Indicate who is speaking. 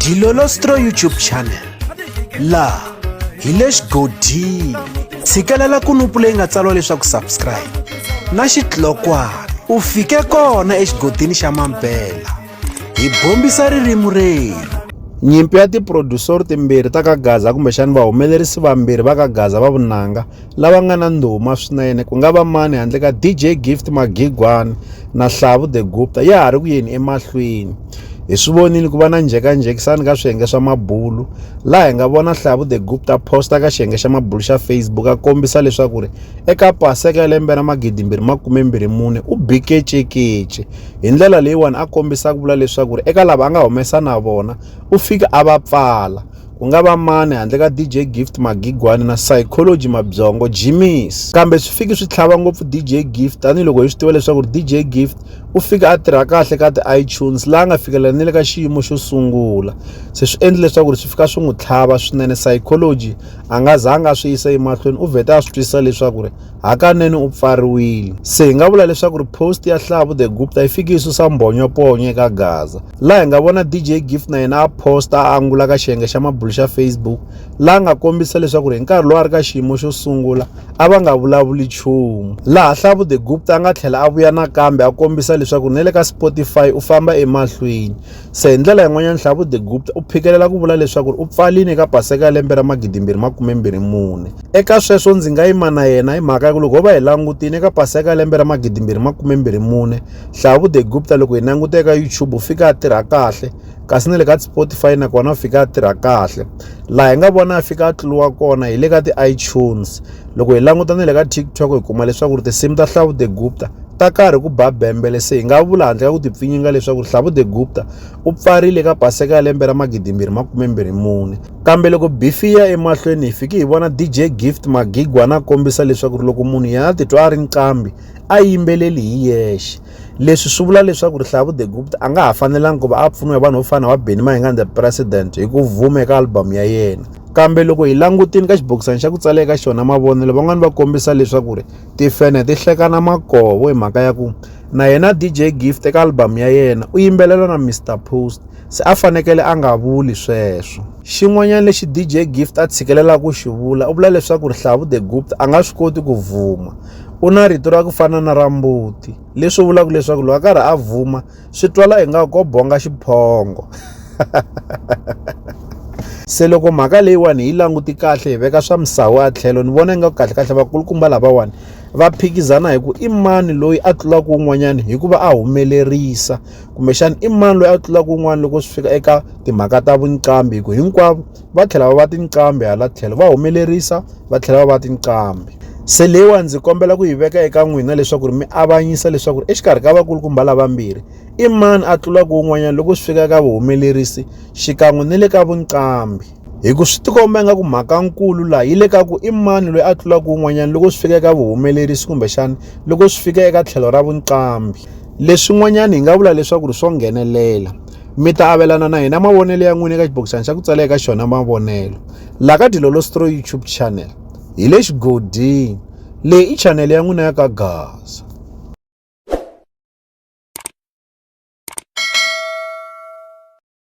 Speaker 1: Dilolostro YouTube channel laha hi le xigodini tshikelela kunupu leyi nga tsariwa leswaku subscribe na xitlokwana u fike kona exigodini xa mampela hi bombisa ririmi rerhu.
Speaker 2: Nyimpi ya ti-producer timbirhi ta ka Gaza kumbexana vahumelerisi vambirhi va ka Gaza va vunanga lava nga na ndhuma swinene ku nga va mani handle ka DJ Gift Magigwana na Hlavu The Gupta ya ha ri ku yeni emahlweni. Hi swi vonile ku va na njhekanjhekisano ka swiyenge swa mabulu laha hi nga vona Hlavu The Gupta posta ka xiyenge xa mabulu xa Facebook a kombisa leswaku ri eka paseka ya lembe ra 2024 u bi kecekece hi ndlela leyiwani a kombisa ku vula leswaku ri eka lava a nga humesa na vona u fika a va pfala ku nga va mani handle ka DJ Gift Magigwani na Psychology Mabyongo Jimmys kambe swi fiki swi tlhava ngopfu DJ Gift tanihiloko hi swi tiva leswaku ri DJ Gift u fika a tirha kahle ka ti-iTunes laha a nga fikelela ni le ka xiyimo xo sungula se swi endle leswaku ri swi fika swi n'wi tlhava swinene Psychology a nga zanga a swi yisa emahlweni u vhete a swi twisisa leswaku ri hakanene u pfariwile se hi nga vula leswaku ri post ya Hlavu the Gupta yi fike yi susa mbhonyoponyo eka Gaza laha hi nga vona DJ Gift na yena a posta a angula ka xiyenge xa mabulu xa Facebook laha nga kombisa leswaku ri hi nkarhi lowu a ri ka xiyimo xo sungula a va nga vulavuli nchumu laha Hlavu the Gupta a nga tlhela a vuya nakambe a kombisa leswaku na le ka Spotify u famba emahlweni se hi ndlela yin'wanyana Hlavu the Gupta u phikelela ku vula leswaku u pfalini eka paseka ya lembe ra 2024 eka sweswo ndzi nga yima na yena hi mhaka ya ku loko ho va hi langutile eka paseka ya lembe ra 2024 Hlavu the Gupta loko hi languta eka YouTube u fika a tirha kahle kasi na le ka Spotify nakona u fika a tirha kahle laha hi nga vona a fika a tluriwa kona hi le ka ti-iTunes loko hi languta na le ka TikTok hi kuma leswaku ri tinsimu ta Hlavu the Gupta ta karhi ku ba bembele se hi nga vula handle ka ku tipfinyinga leswaku Hlavu the Gupta u pfarile ka paseka ya lembe ra 2024 kambe loko bifi ya emahlweni hi fike hi vona DJ Gift Magigwana a kombisa leswaku loko munhu yena a titwa a ri nqambi a yimbeleli hi yexe leswi swi vula leswaku Rihlavu the Gupta a nga ha fanelangi ku va a pfuniwa hi vanhu vo fana na va Benny Mayengani the President hi ku vuma eka album ya yena kambe loko hi langutini ka xibokisana xa ku tsala eka xona mavonelo van'wani va kombisa leswaku ri tifene ti hlekana makovo hi mhaka ya ku na yena DJ Gift eka album ya yena u yimbelela na Mr Post se a fanekele a nga vuli sweswo xin'wanyana lexi DJ Gift a tshikelelaka ku xi vula u vula leswaku Rihlavu the Gupta a nga swi koti ku vuma u na rito ra ku fana na ra mbuti leswi vulaka leswaku loko a karhi a vuma swi twala ingaku ko bonga xiphongo se loko mhaka leyiwani hi yi languti kahle hi veka swa misawu a tlhelo ni vona ingaku kahlekahle vakulukumba lavawani va phikizana hi ku i mani loyi a tlulaka wun'wanyani hikuva a humelerisa kumbexana i mani loyi a tlulaka wun'wana loko swi fika eka timhaka ta vunqambi hi ku hinkwavo va tlhela va va tinqambi hala tlhelo va humelerisa va tlhela va va tinqambi se leyiwani ndzi kombela ku yi veka eka n'wina leswaku ri mi avanyisa leswaku ri exikarhi ka vakulukumba lavambirhi i mani a tlulaka wun'wanyana loko swi fika eka vuhumelerisi xikan'we ni le ka vunqambi hi ku swi tikomba ingaku mhakankulu laha yi le ka ku i mani loyi a tlulaka wun'wanyana loko swi fika eka vuhumelerisi kumbexana loko swi fika eka tlhelo ra vunqambi leswin'wanyana hi nga vula leswaku ri swo nghenelela mi ta avelana na hina mavonelo ya n'wina eka xibokisana xa ku tsala eka xona mavonelo laha ka Dilolostro YouTube channel hi le xigodini leyi i chanele ya n'wina ya ka Gaza.